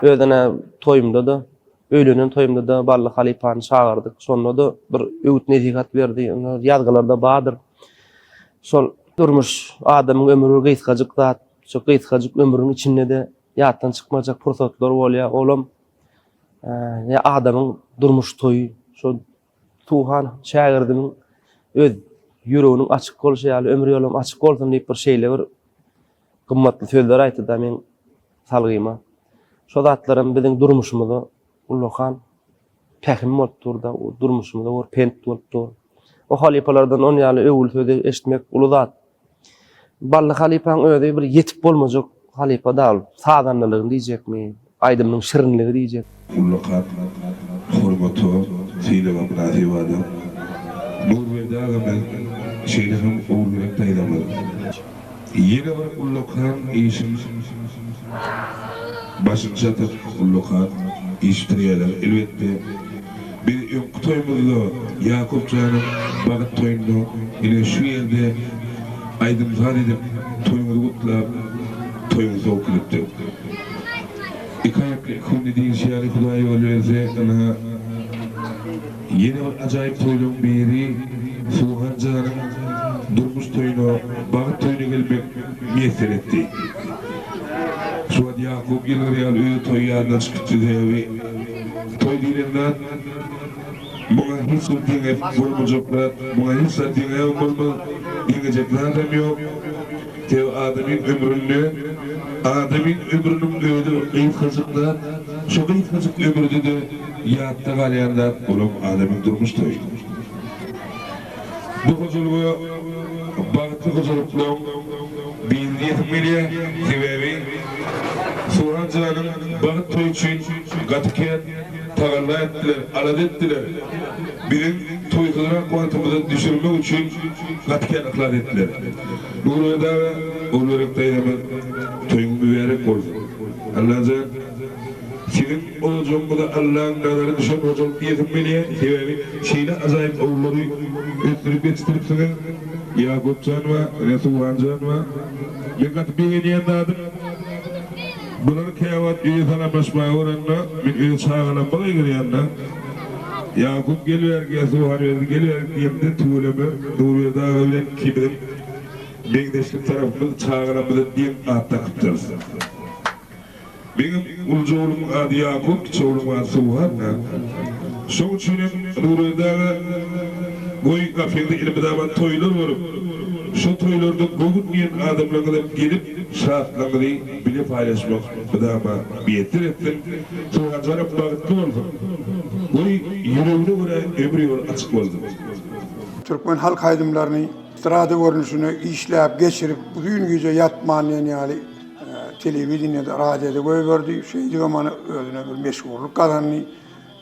Özüne toýumda-da, öýlenen toýumda-da Bally halypany çagyrdyk. Şonda-da bir öwüt-nesihat berdi. Ýazgylarda bardyr. Şol durmuş, adamyň ömri bir gysgajyk zat. Şu gysgajyk ömrüň içinde-de ýatdan çykmajak pursatlar bolýar. Olam adamyň durmuş toýy. Şol Suhan şägirdimiň öz ýüreginiň açyk bolşy ýaly ömür ýolum açyk bolsun diýip bir şeýle bir gymmatly sözler aýtdy-da meň salgyma. Şo zatlaram biziň durmuşymyza ullakan pähim bolup dur-da, durmuşymyza bir pent bolup dur. O halypalardan on ýaly öwül sözi eşitmek uly zat. Bally halypaň özi bir ýetip bolmajak halypa da ol. Sazandalygyny diýjekmi, aýdymynyň şirinligi diýjek. Ullakan hormata, sylaga mynasyp adam. Nurberdi agamyz, şeýle hem Ogulgerek daýzamyz. Ýene bir ullakan işiň başyny çatyp, ullakan iş bitirýärler. Elbetde, biz öňki toýumyzda, Ýakup janyň bagyt toýunda ine şu ýerde aýdym-saz edip, toýuňyzy gutlap, toýuňyzy sowup gidipdik. Iki aýakly iki günde diýlişi ýaly, Hudaý ýol berse, ynha, Ýene bir ajaýyp toýlaryň biri Suhan janyň durmuş toýuna, bagt toýuna gelmek miýesser etdi. Şu wagt Ýakup ýylgyr ýaly özi toý ýadyndan çykyp gitdi, sebäbi toý diýlen zat muňa hiç bir deňep bolmajak zat, muňa hiç zat deňäbem bolmaz, deňejek zadam ýok. Sebäbi adamyň ömründe, adamyň ömrüniň özi bir gysgajyk zat, şo gysgajyk ömürde-de ýatda galýan zat olam adamyň durmuş toýy. Bu hojalyga bagtly hojalyklaň biri diýesim gelýär, sebäbi Suhan janyň bagt toýy üçin gaty kän tagalla etdiler, alada etdiler, biziň toýsuzrak wagtymyzy düşürmek üçin gaty kän yhlas etdiler. Nurberdi aga, Ogulgerek daýzamyz toýuň mübärek bolsun! Allajan siziň ojagyňyza Allaň nazary düşen hojalyk diýesim gelýär, sebäbi şeýle ajaýyp ogullary ösdürip ýetişdiripsiňiz, Ýakupjan bar, ine Suhanjan bar. Men gaty begenýän zadym, bular käwagt öýe salamlaşmaga baranda, men öz çagalamma gygyrýan-da, Ýakup gel bärik ýa Suhanberdi gel bärik diýemde tüweleme Nurberdi aga bilen ikimiziň meňzeşlik tarapymyz çagalarymyza deň at dakypdyrys. Meňem uluja oglumyň ady Ýakup, kiçi oglumyň ady Suhan-da. Şoň üçinem Nurberdi aga goý gapyňda elmydama toýlar bolup, şo toýlarda göwün diýen adamlaryňyzam gelip şatlygyňyzy bile paýlaşmak mydama miýesser etsin. Suhanjanam bagtly bolsun. Goý ýüregine görä ömür ýoly açyk bolsun. Türkmen halk aýdymlaryny estrada görnüşine işläp, geçirip, uzyn gije ýatman diýen ýaly telewideniýede, radioda goýberdi. Şeýdibem ana özüne bir meşhurlyk gazandy.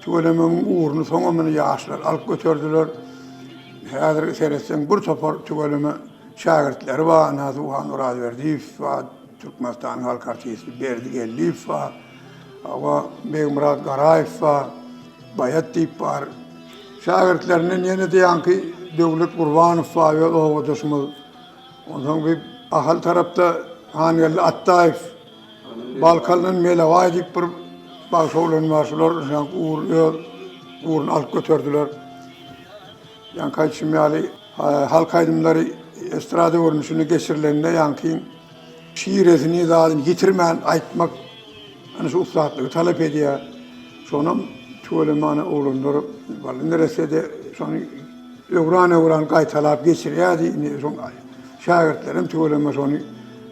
Tüwelemegiň ugruny soňam ine ýaşlar alyp göterdiler. Häzir seretseň bir topar tüweleme şägirtleri bar. Ynha Suhan Orazberdiýew bar, Türkmenistanyň halk artisti Berdi Geldiýew bar. Hawa, Begmyrat Garaýew bar, Baýat diýip bar. Şägirtlerinden ýene-de ýaňky Döwlet Gurbanow bar, öz obadaşymyz. Onsoň bir Ahal tarapda Hangeldi Atdaýew, Balkandan Melebaý diýip bir bagşy oglan bar, şular ýaňky ugur öz ugruny alyp göterdiler. Ýaňky aýdyşym ýaly, halk aýdymlary estrada görnüşinde geçirilende ýaňky şiresini, zadyny ýitirmän aýtmak ana şu ussatlygy talap edýär. Şonam tüweleme ana oglanlar Bally neresse-de şony öwran-öwran gaýtalap geçirýärdi. Indi şoň şägirtlerem tüweleme şony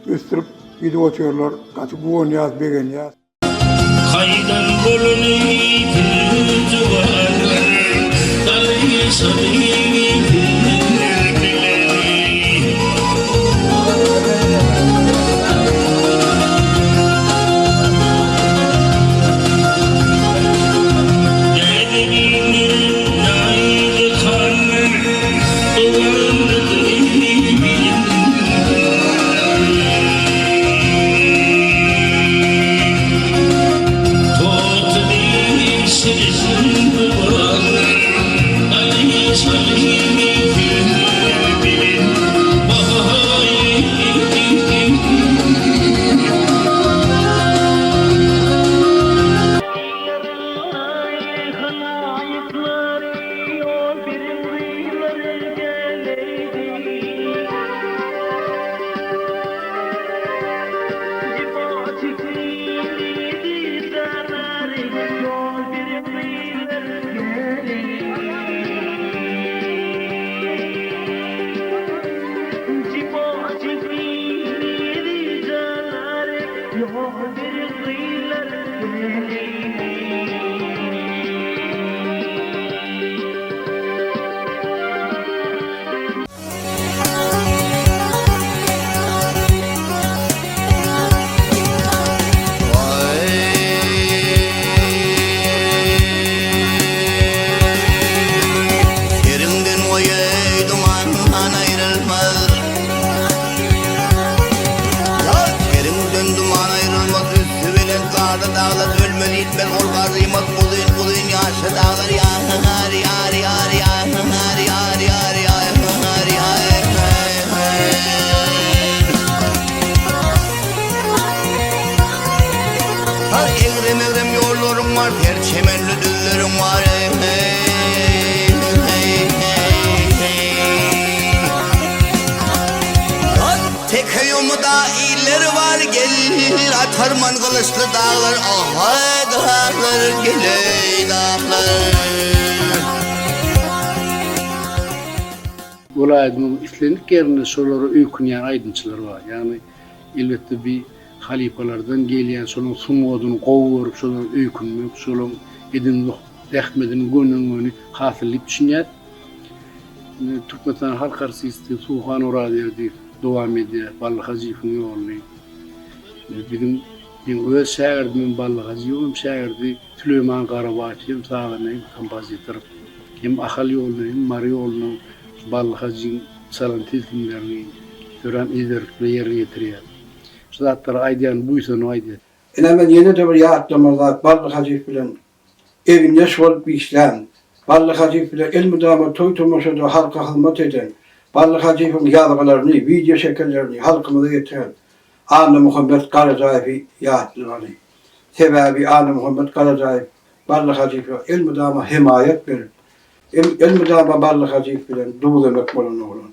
ösdürip gidip otyrlar. Gaty guwanýas, begenýäs. Haýdan goluny juwanlar, Galyşaly Seriňden goýaý duman aýrylmaz. Seriňden duman aýrylmaz üsti belent garly daglar ölmez ýitmez ol garrymaz uzyn uzyn ýaşly daglar ýar ýar ýar ýar ýar ýar ýar ýar ýar. Egrem-egrem ýollaryň bar, ter çemenli düzleriň bar, eý, eý, eý, eý. Teke ýomuda iller bar, gel, atarman gylyçly daglar, ahaý, daglar, geleý, daglar. Welaýatyň islendik ýerinde şolara öýkünýän aýdymçylar bar. Ýagny, elbetde, bi halypalardan gelýän şolaryň sungatyny gowy görüp, şolara öýkünmek, şolaryň eden zähmediniň gönden-göni hasyly diýip düşünýäs. Indi Türkmenistanyň halk artisti Suhan Orazberdiýew dowam edýär Bally Hajyýewiň ýoluny. Biziň meň öz şägirdimem Bally Hajyýewiň hem şägirdi Süleýman Garabaýew hem sazanda hem kompozitor. Hem Ahal ýoluna hem Mary ýoluna Bally Hajyň çalan tilsimlerini örän ezberlik bilen ýerine ýetirýär. Şu zatlary aýdýan buýsanyp aýdýar. Ine men ýene-de bir ýatlamaly zat Bally Hajyýew bilen egindeş bolup işlän, Bally Hajyýew bilen elmydama toý-tomaşada halka hyzmat eden, Bally Hajyýewiň ýazgylaryny, wideo şekillerini halkymyza ýetiren Annamuhammet Garajaýewi ýatlamaly. Sebäbi Annamuhammet Garajaýew Bally Hajyýewe elmydama hemaýat berip, elmydama Bally Hajyýew bilen duz-emek bolan oglan.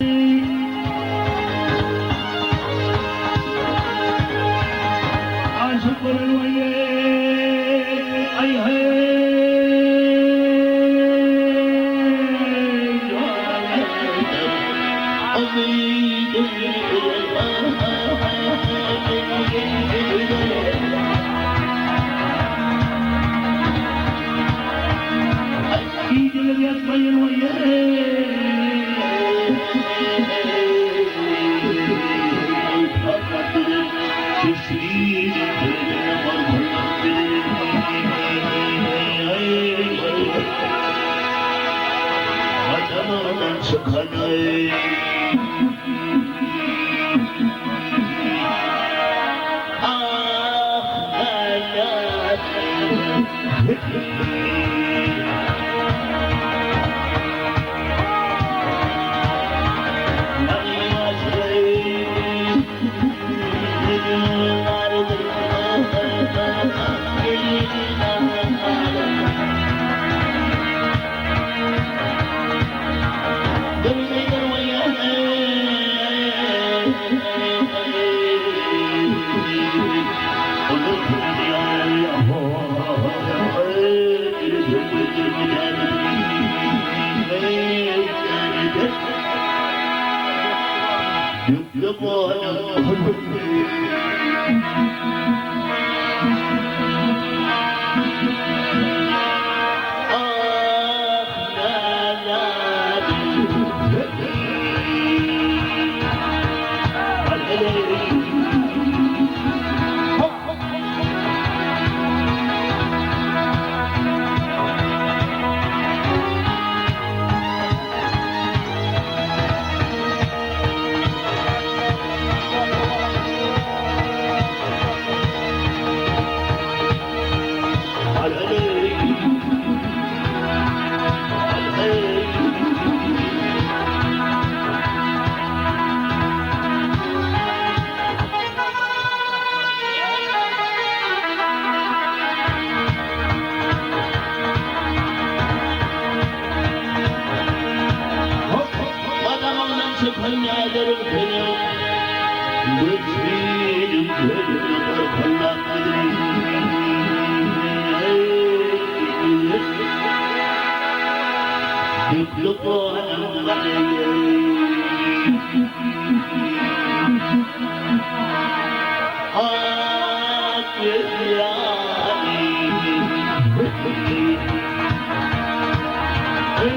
Konsertlerde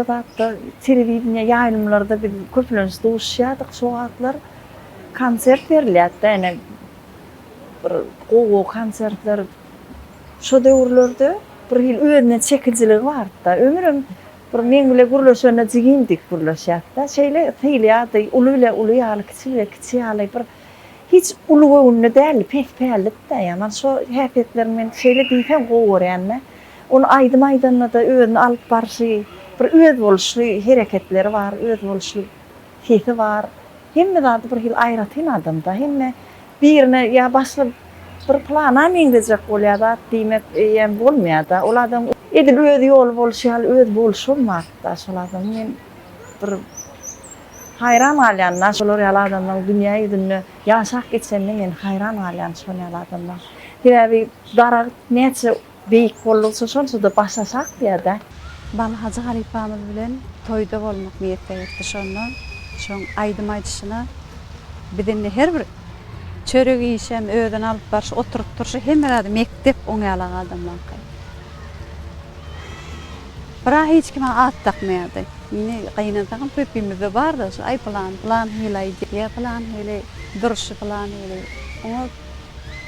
zatda, telewideniýe ýaýlymlarda biz köplenç duşýardyk şo wagtlar. Konsert berilýärdi-de ene bir gowy-gowy konsertler. Şo döwürlerde bir hili özüne çekijiligi bardy-da. Ömürem bir meň bile gürleşende jigim diýip gürleşýärdi-de. Şeýle sylaýardy, uly bile uly ýaly, kiçi bile kiçi ýaly bir hiç uly göwünli däldi, pespällidi-de. Ýaman şo häsiýetlerini men şeýle diýseň gowy görýän-de. Ony aýdym aýdanda-da özüni alyp barşy, bir özboluşly hereketleri bar, özboluşly sesi bar. Hemme zady bir hili aýratyn adamda. Hemme birine ýa başga bir plana meňzejek bolýar zat diýmek eýýäm bolmaýar-da. Ol adam edil öz ýoly bolşy ýaly öz bolşam bar-da şol adamyň. Men bir haýran galýan-da şolar ýaly adamlaryň dünýä ýüzünde ýaşap geçenine men haýran galýan şol ýaly adamlaryň. Sebäbi daragt näçe Beýik boldugyça şonça-da baş aşak diýýär-dä. Bally hajy halypamyz bilen toýda bolmak miýesser etdi şonda. Şoň aýdym aýdyşyna biz indi her bir çörek iýişem, özüni alyp barşy, oturyp turşy hemme zady mekdep oň ýalak adamlaňky. Bira hiç kime at dakmaýardy. Indi gynansagam köpimizde bar-da şu aý pylan, pylan hili aýdýar, pylan hili durşy pylan hili. Oňa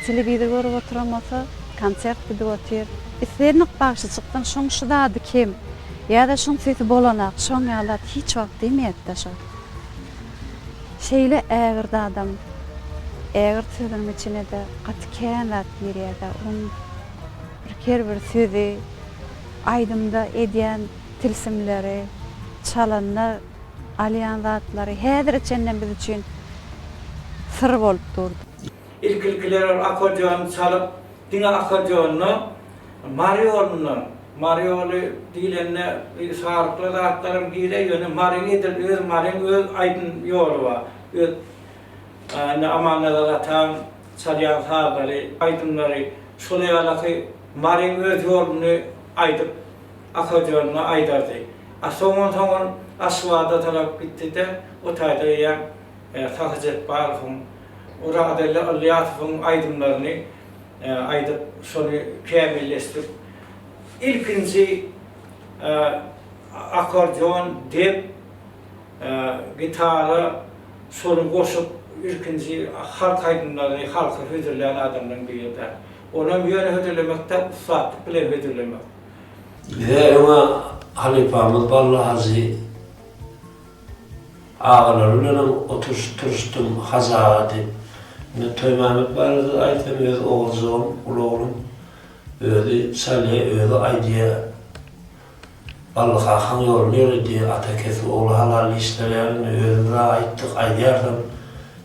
Telewizor görüp oturan bolsa, konsert gidip otyr. Islendik bagşy çyksyn, şoň şu zady kem, ýa-da şoň sesi bolanak, şoň ýaly zat hiç wagt diýmeýärdi-de şol. Şeýle ägirt adam. Ägirt sözüniň içine-de gaty kän zat girýär-de. Onuň bir her bir sözi, aýdymda edýän tilsimleri, çalanda alýan zatlary häzire çenlem biz üçin syr bolup durdy. Ilki-ilkiler ol akkordeony çalyp, diňe akkordeonda Mary ýolundan, Mary ýoly diýlende bir sarykly zatlaram girýär, ýöne Maryň edil öz Maryň öz aýdym ýoly bar. Öz indi Amannazar ataň çalýan sazlary, aýdymlary şol ýalaky Maryň öz ýoluny aýdyp akkordeonda aýdardy. A soňan-soň ol Aşgabada tarap gitdi-de, o taýda eýýäm Sahy Jepbarowyň, Orazgeldi Ylýasowyň aýdymlaryny aýdyp, şony kämilleşdirip, ilkinji akkordeon, dep, gitara şony goşup, ilkinji halk aýdymlaryny halka hödürlän adamlaryň biri-de. Onam ýöne hödürlemek däl, ussatlyk bilen hödürlemek. Bize öňe halypamyz Bally hajy agalary bilenem oturyşyp-turuşdym, Hajy aga diýip. Indi Toýmämmet barada-da aýtsam, öz oguljygym, uly oglum özi çalýar, özi aýdýar. Bally kakaň ýoluny ýöredýär, ata kesbi ogla halal işler ýaly indi özümiz-ä aýtdyk, aýdýarsam,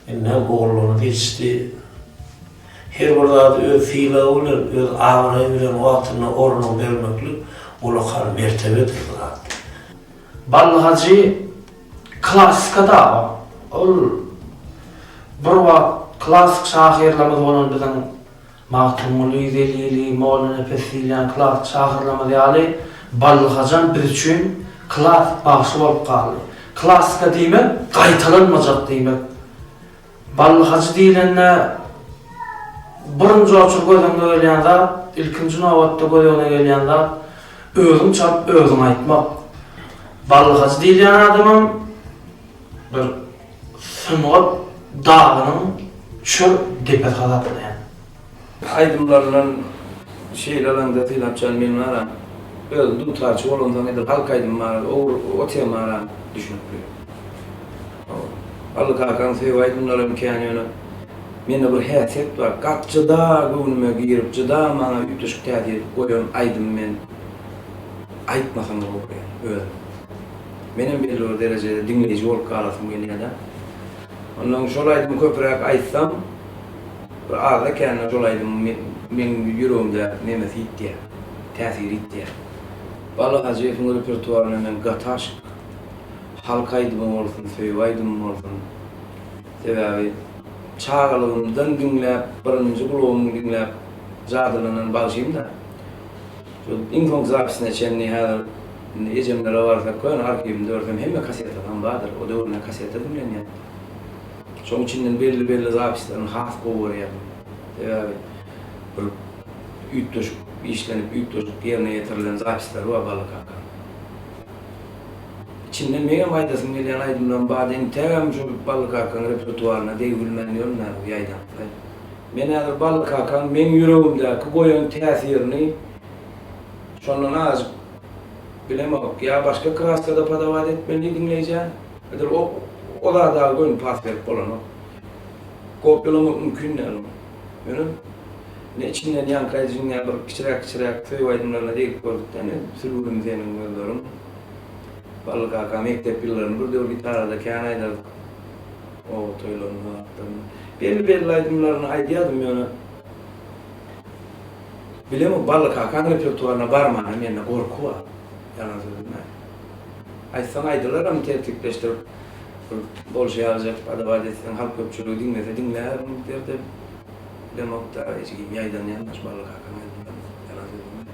indem ogullygymyz ýetişdi. Her bir zady öz sylagy bilen, öz abraýy bilen wagtynda ornuny bermeklik ullakan mertebedir bu zat. Bally Hajy klassyka da ol bir wagt klassyk şahyrlarymyz bolan biziň Magtymguly, Zelili, Mollanepes diýilýän klassyk şahyrlarymyz ýaly Bally Hajam biz üçin klassyk bagşy bolup galdy. Klassyka diýmek gaýtalanmajak diýmek. Bally hajy diýlende birinji oçur göz öňüne gelýän zat, ilkinji nobatda göz öňüne gelýän zat özüň çalyp özüň aýtmak. Bally hajy diýilýän adamam bir sungat dagynyň çür depesi hasaplanýar. Aýdymlaryndan şeýle alaňda Sylapjan men baram. Özüm dutarçy bolamsoň edil halk aýdymy barada o tema düşünipli. Bally kakaň söýgi aýdymlaram kän ýöne mende bir häsiýet bar gaty jyda göwnüme girip jyda maňa üýtgeşik täsir edip goýan aýdymy men aýtmasam gowy görýän özüm. Menem belli bir derejede diňleýji bolup galasym gelýärde. Ondan şol aýdymy köpüräk aýtsam Bir azda-kände şol aýdymyň meň ýüregimdäki nemesi ýitýär, täsiri ýitýär. Bally Hajyýewiň repertuaryna men gaty aşyk. Halk aýdymy bolsun, söýgi aýdymy bolsun. Sebäbi çagalygymdan diňläp, birinji gulagym diňläp jadylanan bagşym-da. Şol iň soňky zapisine çenli häzir. Indi ejemlere barsak köne arhiwimde görsem hemme kasetalam bardyr. O döwürler kaseta diňlenýärdi. Şoň içinden belli-belli zapislerini has gowy görýärdim. Sebäbi bir üýtgeşik işlenip, üýtgeşik ýerine ýetirilen zapisleri bar Bally kakanyň. Içinden meňem aýdasym gelýän aýdymlarym bardy. Entägem şu Bally kakaň repertuaryna degibilmän ýörün häzir ýaýdansaý. Men häzir Bally kakaň meň ýüregimdäki goýan täsirini şondan azajyk bilemok. Ýa başga kraskada podawat etmeli diňleýjä. Edil o o zada göni pas berip bolanok. Kopýalamak mümkin däl ony. Ýöne ine içinden ýaňky aýdyşyň ýaly bir kiçiräk-kiçiräk söýgi aýdymlaryna degip gördük-dä ine Sülgünim seniň gözleriň. Bally kaka mekdep ýyllarynda bir döwür gitarada kän aýdardyk. Oba toýlarynda zatlarynda. Belli-belli aýdymlaryny aýdýardym ýöne bilemok Bally kakaň repertuaryna barmana mende gorky bar. Ýalan sözlemäýin. Aýtsaň aýdylaram tertipleşdirip bir bolşy ýalyjak adabat etseň halk köpçüligi diňlese diňlär derde bilemokda ejigim ýaýdanýan şu Bally kakaň aýdymlaryny ýalan sözlemäýin.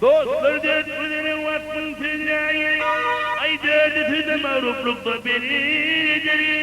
Dostlar dert-güzere waspyn sözläýin, Aý derdi söze magruplykda berederin.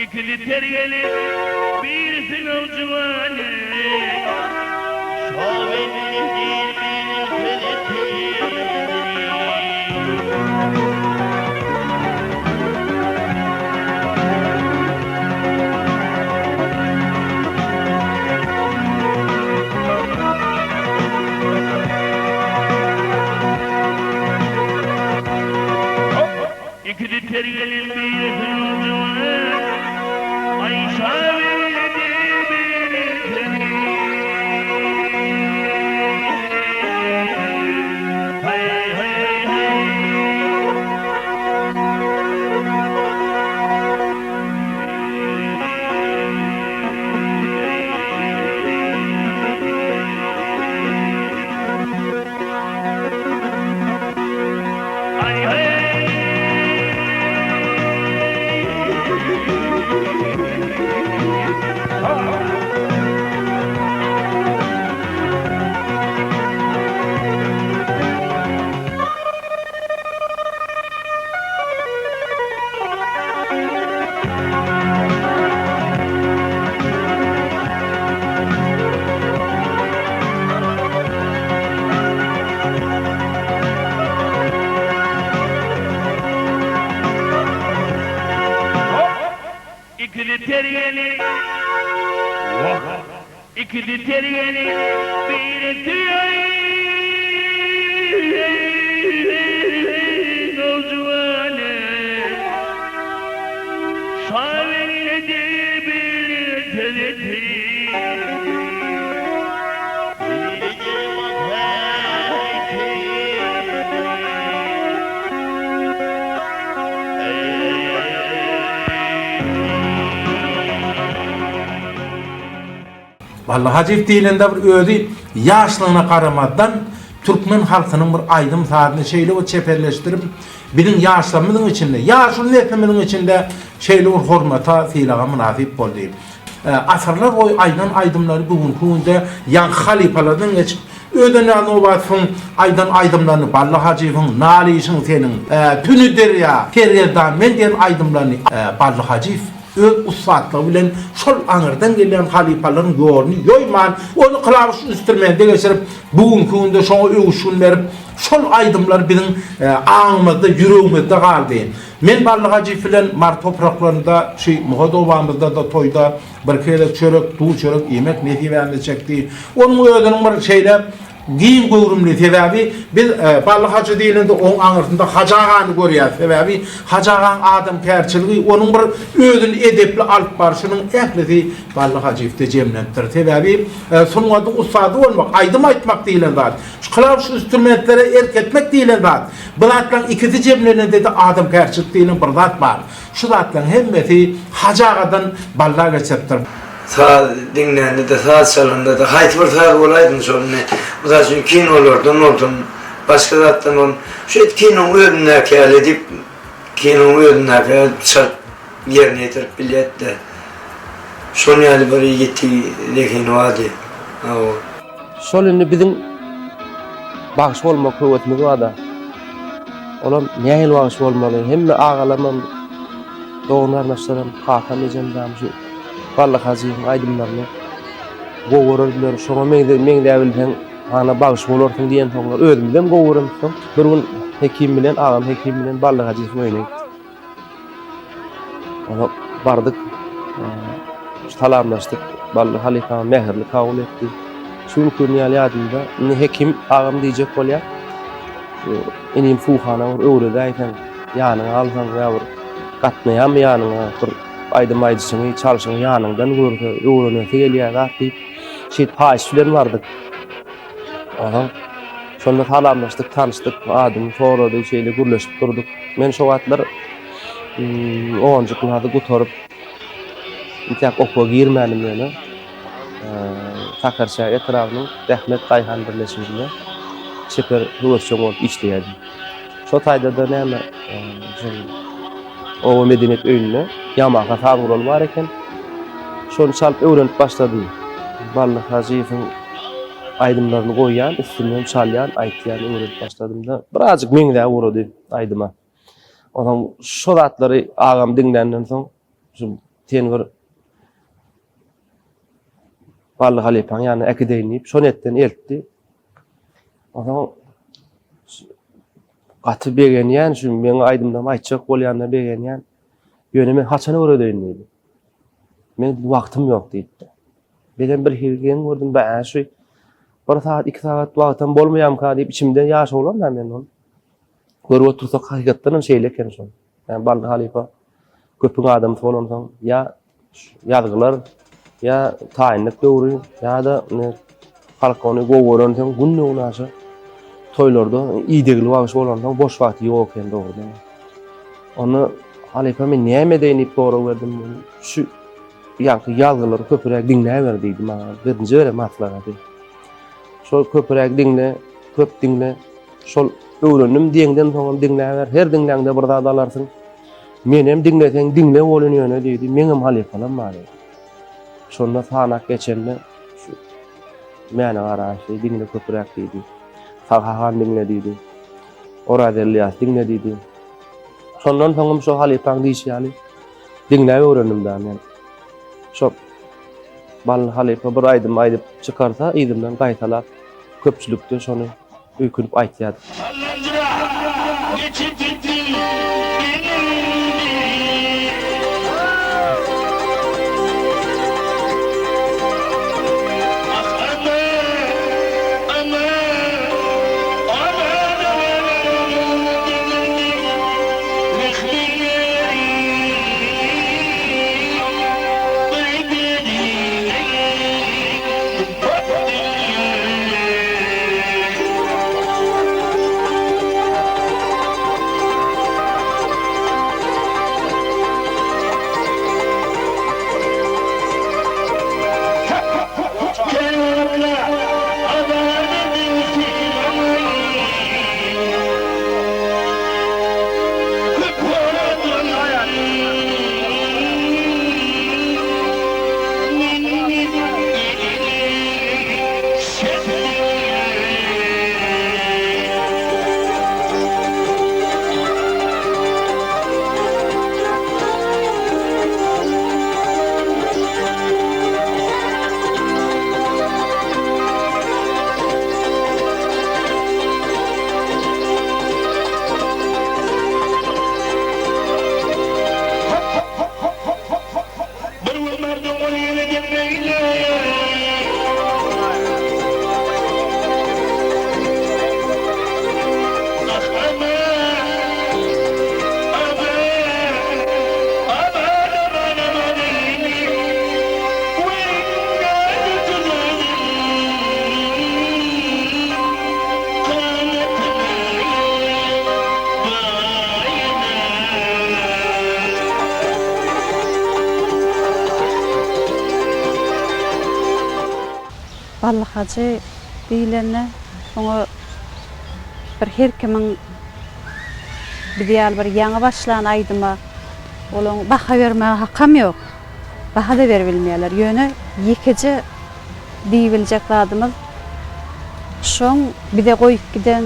Ikisi ter gelin, birisi nowjuwany. Şa belli değil bir Ikisi ter gelin birisi nowjuwan Aý şa belli bir Ikisi ter gelin, wah, ikisi ter gelin, biri nowjuwany. Şa belledi bir seneti. Bally Hajyýew diýlende bir özi ýaşlygyna garamazdan türkmen halkynyň bir aýdym-sazyny şeýle bir çeperleşdirip biziň ýaşlarymyzyň içinde, ýaşuly neslimiziň içinde şeýle bir hormata, sylaga mynasyp boldy. Asyrlar boýy aýdan aýdymlary bu günki günde ýaňky halypalardan geçip, Ödenýaz Nobatowyň aýdan aýdymlaryny, Bally Hajyýewiň Nalyşyň seniň, Tüni derýa, Sergezdan men diýen aýdymlaryny Bally Hajyýew öz ussatlygy bilen şol aňyrdan gelýän halypalaryň ýoluny ýoýman, ony klawiş instrumente geçirip, bu günki günde şoňa öwüşgin berip, şol aýdymlar biziň aňymyzda, ýüregimizde galdy. Men Bally Hajyýew bilen Mary topraklarynda, şu Muhat obamyzda-da toýda birki gezek çörek, duz çörek iýmek nesibämize çekdi. Onuň özüniň bir şeýle giň göwrümli, sebäbi biz Bally Hajy diýlende oň aňyrsynda Hajy agany görýäris. Sebäbi Hajy agaň adamkärçiligi, onuň bir özüni edepli alyp barşynyň ählisi Bally Hajyýewde jemlenipdir. Sebäbi sungatyň ussady bolmak, aýdym aýtmak diýlen zat, şu klawiş instrumentlere erk etmek diýlen zat, Bu zatlaryň ikisi jemlenende-de adamkärçilik diýlen bir zat bar. Şu zatlaryň hemmesi Hajy agadan Balla geçiripdir. Saz diňlände-de, saz çalanda-da, haýsy bir saz bolaýsyn şol indi, mysal üçin, kinolardan bolsun, başga zatdan bolsun, şu et kinoň özündäki ýaly edip, kinoň özündäki ýaly çalyp ýerine ýetirip bilýärdi-de. Şon ýaly bir ýiti zehini bardy. Hawa. Şol indi biziň bagşy bolmak höwesimiz barda. Olam nähili bagşy bolmaly? Hemme agalarymam, dogan-garyndaşlarym, kakam, ejem dam şu Bally Hajyýewiň aýdymlaryny gowy görerdiler. Şoňa meňze meňzäbilseň, hana bagşy bolarsyň diýensoňlar özümizem gowy göremizsoň, bir gün Hekim bilen, agam Hekim bilen Bally Hajyýewiň öýüne gitdik. Ona bardyk, salamlaşdyk. Bally halypa mähirli kabul etdi. Şu günki gün ýaly ýadymda. Indi Hekim agam diýjek bolýar. Inim Suhana bir öwredäýseň, ýanyňa alsaň ýa bir gatnaýarmy ýanyňa, bir aýdym aýdyşyňy, çalşyňy ýanyňdan görse, öwrenesi gelýär zat diýip, şeýdip haýyş bilen bardyk. Onsoň şonda salamlaşdyk, tanyşdyk, adymy sorady, şeýle gürleşip durduk. Men şo wagtlar onunjy klasy gutaryp, entäk okuwa girmändim ýöne. Sakarçäge etrabynyň Zähmet daýhan birleşiginde çeper höwesjeň bolup işleýärdim. Şo taýda-da näme, şol. Oba medeniýet öýünde Ýamaha saz guraly bar eken. Şony çalyp öwrenip başlady. Bally Hajyýewiň aýdymlaryny goýýan, üstünden çalýan, aýtýan, öwrenip başladym-da, birazjyk meňzäp ugrady aýdyma. Onsoň şo zatlary agam diňländen soň, şu seni bir Bally halypaň ýanyna äkideýin diýip, şo netden eltdi. Onsoň gaty begenýän, şu meň aýdymlarymy aýtjak bolýanyna begenýän. Ýöne men haçan öwredeýin diýdi. Men wagtym ýok diýipdi. Menem bir hili geň gördüm, bä şu bir sagat, iki sagat wagtam bolmaýamyka diýip içimden ýaş oglan-da men ol. Görüp otursak hakykatdan hem şeýle eken şol. Ýa Bally halypa köpüň adamsy bolansoň ýa ýazgylar ýa taýynlyk döwri ýa-da halk ony gowy görensoň günde-günaşa toýlarda idegli bagşy bolansoň boş wagty ýok eken dogrudan. Onda halypa men näme edeýin diýip sorag berdim. Şu ýaňky ýazgylary köpüräk diňläber diýdi maňa. Birinji beren maslahaty. Şol köpüräk diňle, köp diňle. Şol öwrendim diýeňden soňam diňläber, her diňläňde bir zat alarsyň. Menem diňleseň diňle bolun ýöne diýdi, meňem halypalam bar diýdi. Şonda sanap geçende şu Mäne Garaýewi diňle köpüräk diýdi. Sahy han diňle diýdi. Oraz Elýas diňle diýdi. Şondan soňam şo halypaň diýşi ýaly diňläp öwrendim da men. Şo Bally halypa bir aýdym aýdyp çykarsa yzyndan gaýtalap köpçülikde şony öýkünip aýtýardy. Sallanjyra geçip gitdi indi. Ah aman, aman, aman, aman degirdi rehmiňe bir Bir gün bardyň ol ýere gelmegine. Ah aman, aman, aman, aman, aman eýni. Weýnäni tüzedim, ganatyny baýyna. Bally hajy diýlende, oňa bir her kimiň biz ýaly bir ýaňy başlan aýdyma olaň baha bermäge hakam ýok. Baha-da beribilmeýärler. Ýöne ýekeje diýibiljek zadymyz şoň bize goýup giden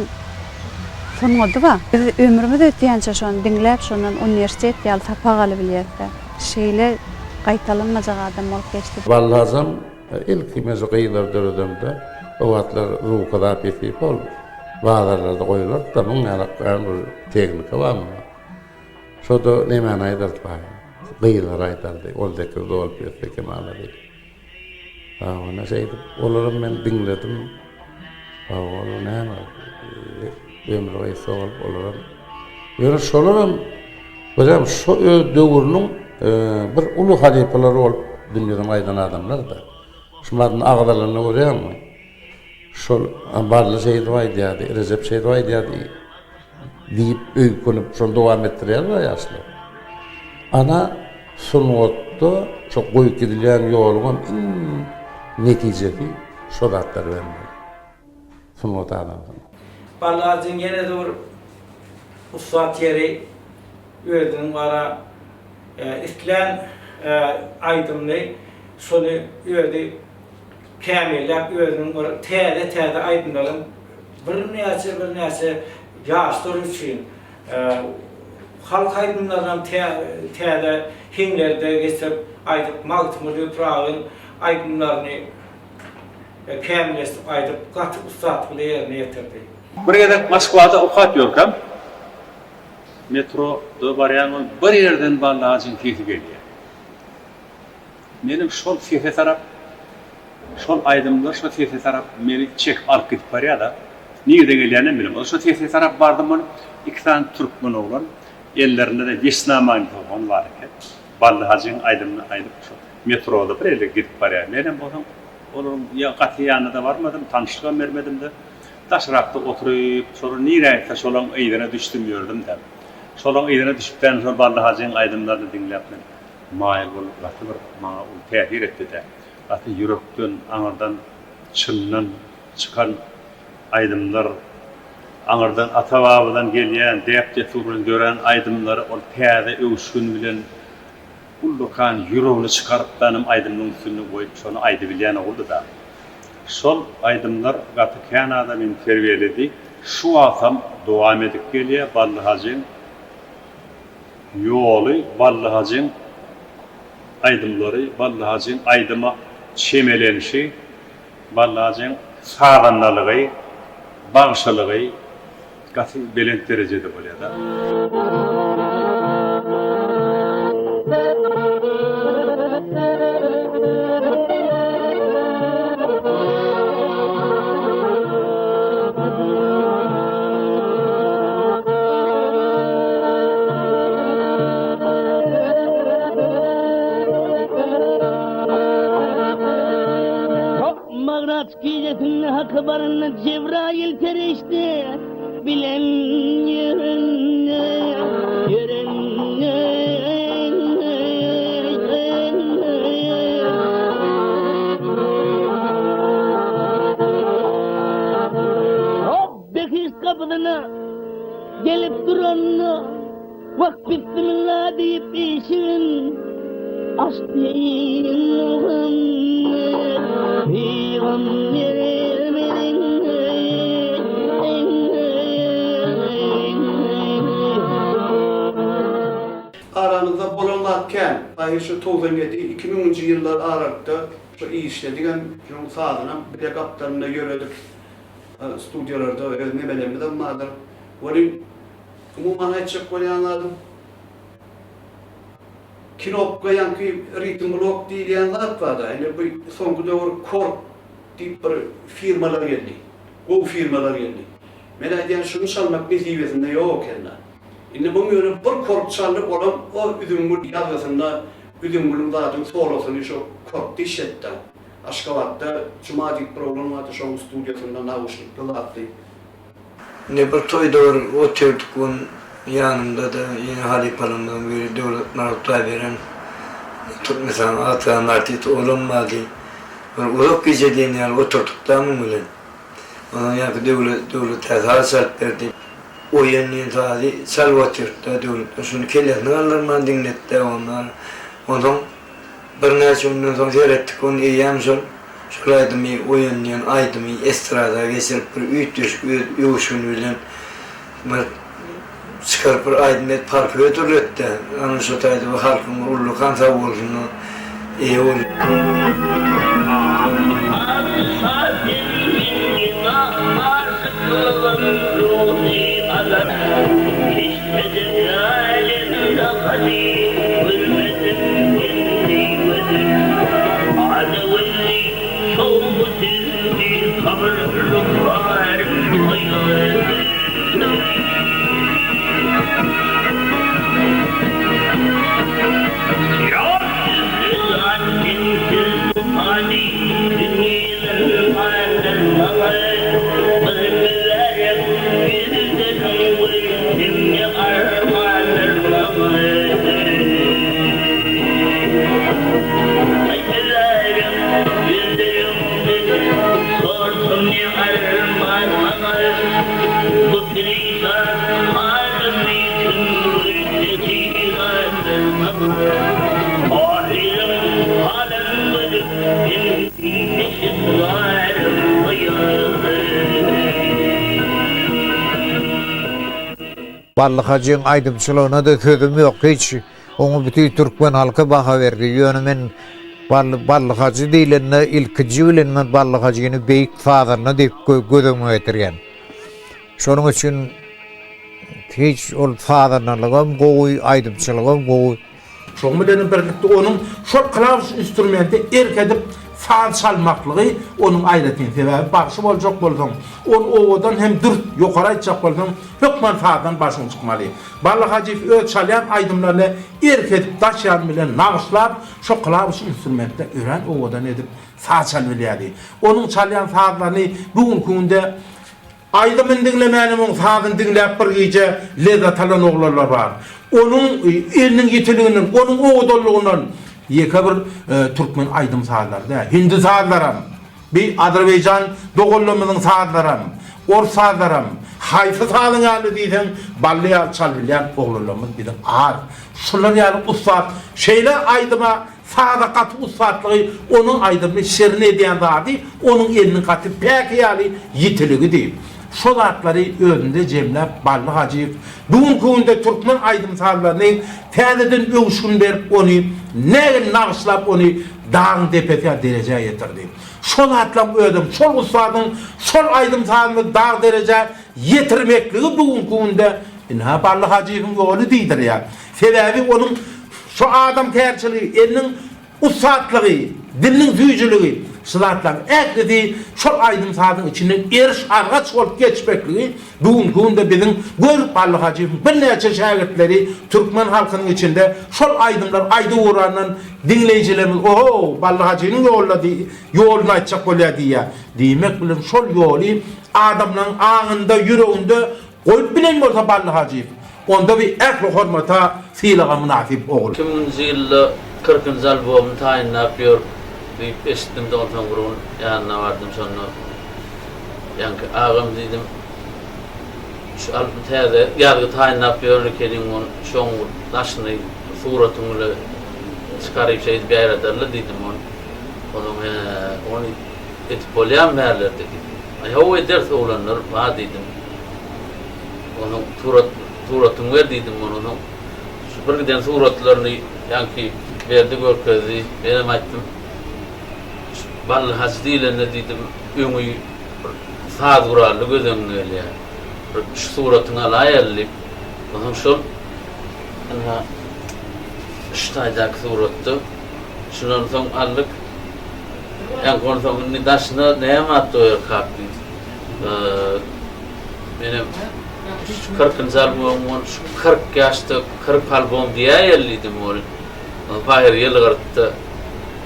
Sungady bar. Biz ömrümiz ötýänçä şony diňläp, şondan uniwersitet ýaly sapak alybilýäs-dä. Şeýle gaýtalanmajak adam bolup geçdi. Ballajam ilki men şu gyzlary döredemde o wagtlar zwuka zapisi hol bazarlarda goýulardy-da muň ýalak bir tehnika bar munda. Şo-da nemäni aýdardy baý, gyzlary aýdardy, ol sekiz dolup ýetse kemala diýip. Hawa, şeýdip, olaram men diňledim. Hawa, olar näme, ömri gysga bolup, olaram. Ýöne şolaram, özem şo öz döwrüniň bir uly halypalary bolup dünýeden gaýdan adamlar-da. Şu adyny agzalanyny görýäňmi? Şol Bally şeýdip aýdýardy, Rejep şeýdip aýdýardy diýip öýkünip, şony dowam etdirýärler ýaşlar. Ana, sungatda şo goýup gidilýän ýoluňam iň netijesi şo zatlary bermeli. Sungat adamsyna. Bally Hajyň ýene-de bir ussat ýeri. özüniň bara islän aýdymyny şony özi kämilläp özüniň bir täze-täze aýdymlaryň birnäçe birnäçe ýaşlar üçin halk aýdymlarynam täze heňlerde geçirip aýdyp Magtymguly Pyragyň aýdymlaryny kämilleşdirip aýdyp gaty ussatlyk bilen ýerine ýetirdi. Bir gezek Moskwada okap ýörkäm, metroda barýan bolup bir ýerden Bally Hajyň sesi gelýär. Menem şol sese tarap, şol aýdymlar şo sese tarap meni çekip alyp gidip barýar-da. Nirede gelýäninem bilemok. Şo sese tarap bardym bolup, iki sany türkmen oglan, ellerinde-de Wesna magnitofony bar eken. Bally Hajyň aýdymyny aýdyp şo metroda bir ýerlere gidip barýar. Menem bolsam olaryň ýa gaty ýanyna-da barmadym, tanyşlygam bermedim-de. Daşrakda oturyp, şolar nirä gitse şolaň yzyna düşdüm ýördüm-de. Şolaň yzyna düşüpdänim şol Bally Hajyň aýdymlaryny diňläp men maýyl bolup gaty bir maňa uly täsir etdi-de. Gaty ýürekden, aňyrdan, çyndan çykan aýdymlar, aňyrdan ata-babadan gelýän däp-dessur bilen dörän aýdymlary ol täze öwüşgin bilen ullakan ýüregini çykarypdanam aýdymyň üstünde goýup şony aýdybilýän oguldy-da. Şol aýdymlar gaty kän adamyny terbiýeledi. Şu wagtam dowam edip gelýär Bally Hajyň ýoly, Bally Hajyň aýdymlary, Bally Hajyň aýdyma çemelenişi, Bally Hajyň sazandalygy, bagşylygy gaty belent derejede bolýar-da. Magraç gijesinde Haka baranda Jebraýyl perişde bilen ýörende, ýörende. Hop, behişt gapysyna gelip duranda, Wah bismillah diýip işigin açdy Muhammet pygamberimiziň. Aramyzda bolan zat kän. Aý şu 97, 2000-nji ýyllar aralykda şu işledigem, şunuň sazynam bile gapdalynda ýöredik. Studiýalarda öz nemelerimizem bardyr. Welin Umuman aýtjak bolýan zadym, knopka ýaňky ritm blok diýilýän zat barda, indi bu soňky döwür Korg diýip bir firmalar geldi. Gowy firmalar geldi. Men aýdýan şuny çalmak nesibesinde ýok ekenda. Indi muň ýöne bir Korg çaldy olam o Üzümgül ýazgysynda Üzümgülüň zadyň solosyny şo Korgda işletdi. Aşgabatda Juma diýip bir oglan bardy şoň studiýasynda nauşnikli zatly. Indi bir toýda bir otyrdyk gün ýanymda-da ýene halypalarymyzyň biri Döwletmyrat Hudaýberen Türkmenistanyň at gazanan artisti olam bardy. Bir uzak gije diýen ýaly otyrdyk-da muň bilen. Onsoň ýaňky Döwlet Döwlet-ä saz çalyp berdi. Oýan diýen sazy çalyp otyrdy-da Döwlet. Şuny kellesini galdyrman diňletdi-ä ondan. Onsoň Birnäçe günden soň seretdik, ony eýýäm şol şol aýdymy, Oýan diýen aýdymy estrada geçirip bir üýtgeşik öz öwüşgini bilen bir çykaryp bir aýdym edip halka hödürletdi. Ana şo taýda bir halkyň bir ullakan sag bolsunyna eýe boldy. Bally Hajyň aýdymçylygyna-da sözüm ýok hiç. Oňa bütin türkmen halky baha berdi. Ýöne men Bally Bally Hajy diýlende ilkinji bilen men Bally Hajyny beýik sazanda diýip göz öňüme getirýän. Şonuň üçin hiç ol sazandalygam gowy, aýdymçylygam gowy. Şonuň bilenem birlikde onuň şol klawiş instrumente erk edip saz çalmaklygy onuň aýratyn sebäbi bagşy boljak bolsaň, ony owadan hem dürs ýokary aýtjak bolsaň hökman sazdan başyň çykmaly. Bally Hajyýew öz çalýan aýdymlaryny erk edip daş ýany bilen nagyşlap şo klawiş instrumentde örän owadan edip saz çalybilýärdi. Onuň çalýan sazlaryny bu günki günde Aýdymyny diňlemänem oň sazyny diňläp bir gije lezzat alan oglanlar bar. Onuň eliniň ýitiliginden, onuň owadanlygyndan ýeke bir türkmen aýdym sazlary däl, hindi sazlaram, bi azerbaýjan doganlarymyzyň sazlaram, ors sazlaram, haýsy sazyň ýaly diýseň bally ýaly çalybilýän oglanlarymyz biziň az. Şular ýaly ussat şeýle aýdyma Saza gaty ussatlygy onuň aýdymyny şirin edýän zady onuň eliniň gaty päki ýaly ýitiligidi. Şo zatlary özünde jemläp Bally Hajyýew bu günki günde türkmen aýdym-sazlaryny täzeden öwüşgin berip ony nägile nagyşlap ony dagyň depesi ýaly derejä ýetirdi. Şo zatlaryň özem şol ussadyň şol aýdym-sazyny dag derejä ýetirmekligi bu günki günde ynha Bally Hajyýewiň ýoly diýdirýär. Sebäbi onuň şu adamkärçiligi, eliniň ussatlygy, diliniň süýjüligi, şu zatlaryň ählisi şol aýdym-sazyň içinden eriş-argaç bolup geçmekligi bu günki günde biziň gör Bally Hajyýewiň birnäçe şägirtleri türkmen halkynyň içinde şol aýdymlary aýdyp ugrandan diňleýjilerimiz oho, Bally Hajynyň ýoluna ýoluny aýtjak bolýar diýýär. Diýmek bilen şol ýoly adamlaryň aňynda, ýüreginde Goýup bilen bolsa Bally Hajyýew, onda bi ähli hormata, sylaga mynasyp ogul. Müňünji ýylda kyrkynjy albomyny taýynlap ýör diýip eşitdim-de onsoň bir gün ýanyna bardym şonda ýaňky agam diýdim şu albom täze ýazgy taýynlap ýör ekeniň ony şoň bir daşyny suratyň bile çykaryp şeýdip ýaýradaly diýdim ony onsoň hä ony edip bolýamy bärlerde diýdi. Aý hawa ederis oglanlar bar diýdim. Onuň surat suratyňy ber diýdim onuň şu bir giden suratlaryny ýaňky berdi görkezdi. Menem aýtdym. Şu Bally hajy diýlende diýdim öňi bir saz gurally göz öňüňe gelýär. Bir şu suratyňy alaýaly diýip. Onsoň şol ynha şu taýdaky suratda şundan soň aldyk. Ýaňky onsoň indi daşyna näme at goýarkak diýip. Menem şu kyrkynjy albomyň ol şu 40 ýaşda 40 albom diýäýeli diýdim ol. Pahyr ýylgyrtdy.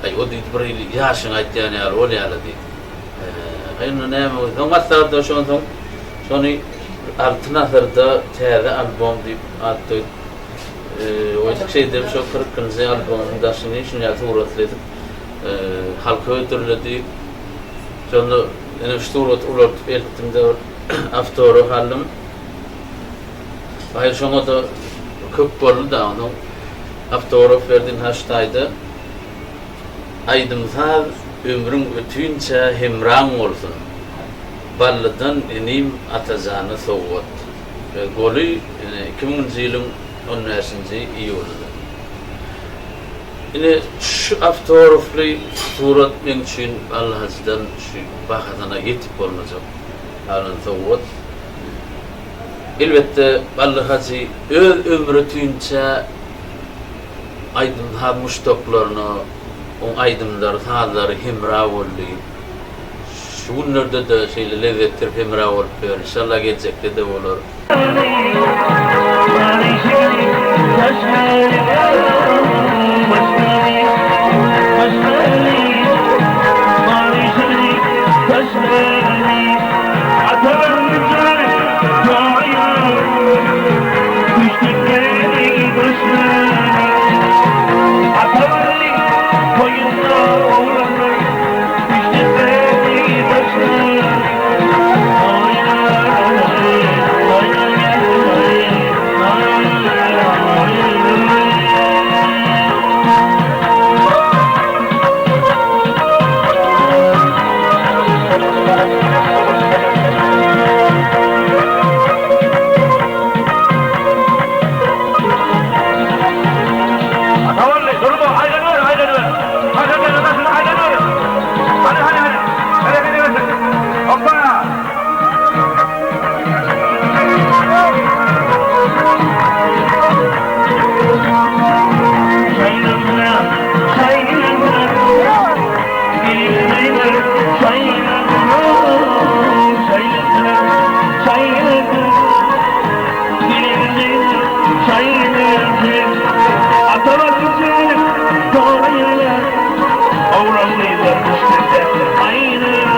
Aý o diýdi bir hili ýaşyňy aýtýan ýaly bolýala diýdi. Aý onda näme soň maslahatlaşansoň onsoň şony Altyn asyrda täze albom diýip at goýup goýduk. Şeýdip şo kyrkynjy albomyň daşyny şuny ýaly suratly edip halka hödürledi. Şonda ene şu suraty ulaltyp eltdim-de bir awtograf aldym. Aý şoňa-da köp boldy-da, onsoň awtograf berdi ynha şu taýda. Aýdym-saz ömrüň ötünçä hemraň bolsun. Ballydan inim Atajana sowgat. Goly ine 2000-nji ýylyň on bäşinji iýulynda. Ine şu awtografly surat meň üçin Bally Hajydan şu bahasyna ýetip bolmajak alan sowgat. Elbetde Bally Hajy öz ömri tünçä aýdym-saz muşdaklaryna oň aýdymlary, sazlary hemra boldy. Şu günlerde-de şeýle lezzet berip hemra bolup ýör. Inşallah geljekde-de bolar. Oglan gyzlar düşdi sähne aýna.